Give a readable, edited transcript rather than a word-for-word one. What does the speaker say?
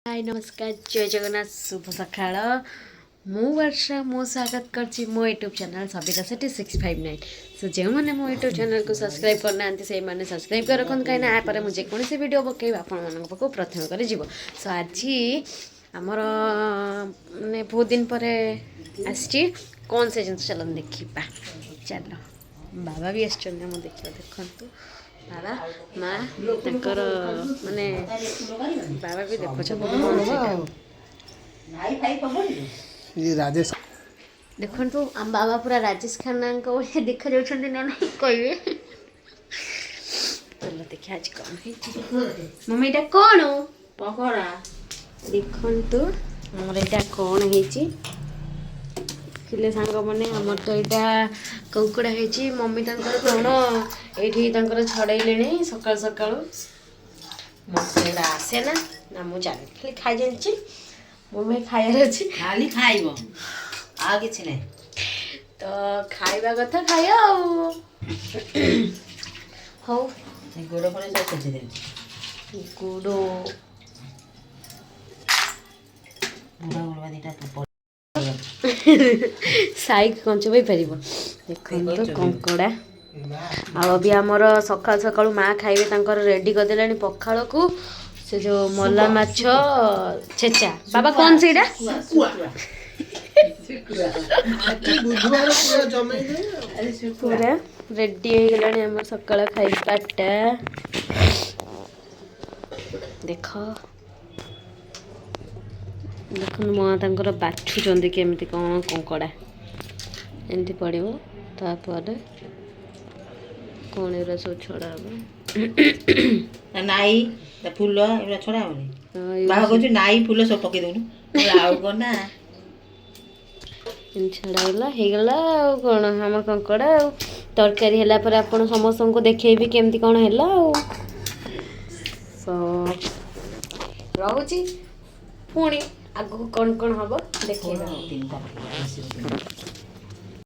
High, ନମସ୍କାର, ଜୟ ଜଗନ୍ନାଥ, ଶୁଭ ସକାଳ। ମୁଁ ବର୍ଷା, ମୁଁ ସ୍ୱାଗତ କରୁଛି ମୋ ୟୁଟ୍ୟୁବ୍ ଚ୍ୟାନେଲ୍ ସବିତା ସେଠି 659। ସୋ ଯେଉଁମାନେ ମୋ ୟୁଟ୍ୟୁବ୍ ଚ୍ୟାନେଲ୍କୁ ସବସ୍କ୍ରାଇବ୍ କରିନାହାନ୍ତି, ସେଇମାନେ ସବସ୍କ୍ରାଇବ୍ କରି ରଖନ୍ତୁ, କାହିଁକିନା ୟା ପରେ ମୁଁ ଯେକୌଣସି ଭିଡ଼ିଓ ପକାଇବି, ଆପଣମାନଙ୍କ ପାଖକୁ ପ୍ରଥମେ କରି ଯିବ। ସୋ ଆଜି ଆମର ମାନେ ବହୁତ ଦିନ ପରେ ଆସିଛି। କ'ଣ ସେ ଜିନିଷ, ଚାଲନ୍ତୁ ଦେଖିବା। ଚାଲ, ବାବା ବି ଆସିଛନ୍ତି ଆମ ଦେଖିବା। ଦେଖନ୍ତୁ, ବାବା ମା ତାଙ୍କର ମାନେ ବାବା ବି ଦେଖୁଛନ୍ତି କ'ଣ ସେଇଟା। ଇଏ ରାଜେଶ। ଦେଖନ୍ତୁ, ଆମ ବାବା ପୁରା ରାଜେଶ ଖାନ୍ନାଙ୍କ ଭଳିଆ ଦେଖାଯାଉଛନ୍ତି ନା ନାହିଁ କହିବେ। ଚାଲ ଦେଖିବା ଆଜି କ'ଣ ହେଇଛି। ମମି, ଏଇଟା କ'ଣ? ପକୋଡ଼ା। ଦେଖନ୍ତୁ, ଆମର ଏଇଟା କ'ଣ ହେଇଛି ଦେଖିଲେ ସାଙ୍ଗମାନେ। ଆମର ତ ଏଇଟା କଙ୍କଡ଼ା ହେଇଛି। ମମି ତାଙ୍କର କ'ଣ ଏଇଠି ତାଙ୍କର ଛଡ଼େଇଲେଣି ସକାଳୁ ସକାଳୁ। ମୋତେ ସେଗୁଡ଼ା ଆସେ ନା ନା, ମୁଁ ଜାଣେ, ଖାଲି ଖାଇ ଜାଣିଛି। ମୋ ପାଇଁ ଖାଇବାର ଅଛି। ଖାଲି ଖାଇବ, ଆଉ କିଛି ନାହିଁ। ତ ଖାଇବା କଥା ଖାଇବା ଆଉ ହଉ। ଗୋଡ଼ ଫୋଡ଼ ସବୁ ଛେଚି ଦେଉଛି। ଗୋଡ଼। ବୁଢ଼ା ବୁଢ଼ା ଦିଟା। ସାଇକ୍ କ'ଣ ଚୋବେଇ ପାରିବ? ଦେଖନ୍ତୁ କଙ୍କଡ଼ା। ଆଉ ଅବି ଆମର ସକାଳୁ ସକାଳୁ ମା ଖାଇବେ, ତାଙ୍କର ରେଡ଼ି କରିଦେଲାଣି ପଖାଳକୁ ସେ ଯୋଉ ମଲା ମାଛ ଛେଚା। ବାବା, କ'ଣ ସେଇଟା? ଆଜି ବୁଧବାର, ପୁରା ଜମେଇ ଦେବେ ଆଉ। ପୁରା ରେଡ଼ି ହେଇଗଲାଣି ଆମର ସକାଳ ଖାଇବାଟା। ଦେଖ, ଦେଖନ୍ତୁ, ମା ତାଙ୍କର ବାଛୁଛନ୍ତି କେମିତି କ'ଣ କଙ୍କଡ଼ା। ଏମିତି ପଡ଼ିବ, ତାପରେ କ'ଣ ଏଗୁଡ଼ା ସବୁ ଛଡ଼ା ହବ। ତା ନାଇ, ତା ଫୁଲ ଏଗୁଡ଼ା ଛଡ଼ା ହବନି। ହଁ, ଏଗୁଡ଼ା ବାବା କହୁଛୁ ନାଇ ଫୁଲ ସବୁ ପକେଇ ଦଉନୁ। ଆଉ କ'ଣ ନା। ଏମିତି ଛଡ଼ା ହେଲା, ହେଇଗଲା। ଆଉ କ'ଣ, ଆମର କଙ୍କଡ଼ା ଆଉ ତରକାରୀ ହେଲା ପରେ ଆପଣ ସମସ୍ତଙ୍କୁ ଦେଖେଇବି କେମିତି କ'ଣ ହେଲା। ଆଉ ସୋ ରହୁଛି, ପୁଣି ଆଗକୁ କ'ଣ କ'ଣ ହବ ଦେଖେଇବା। ତିନିଟା।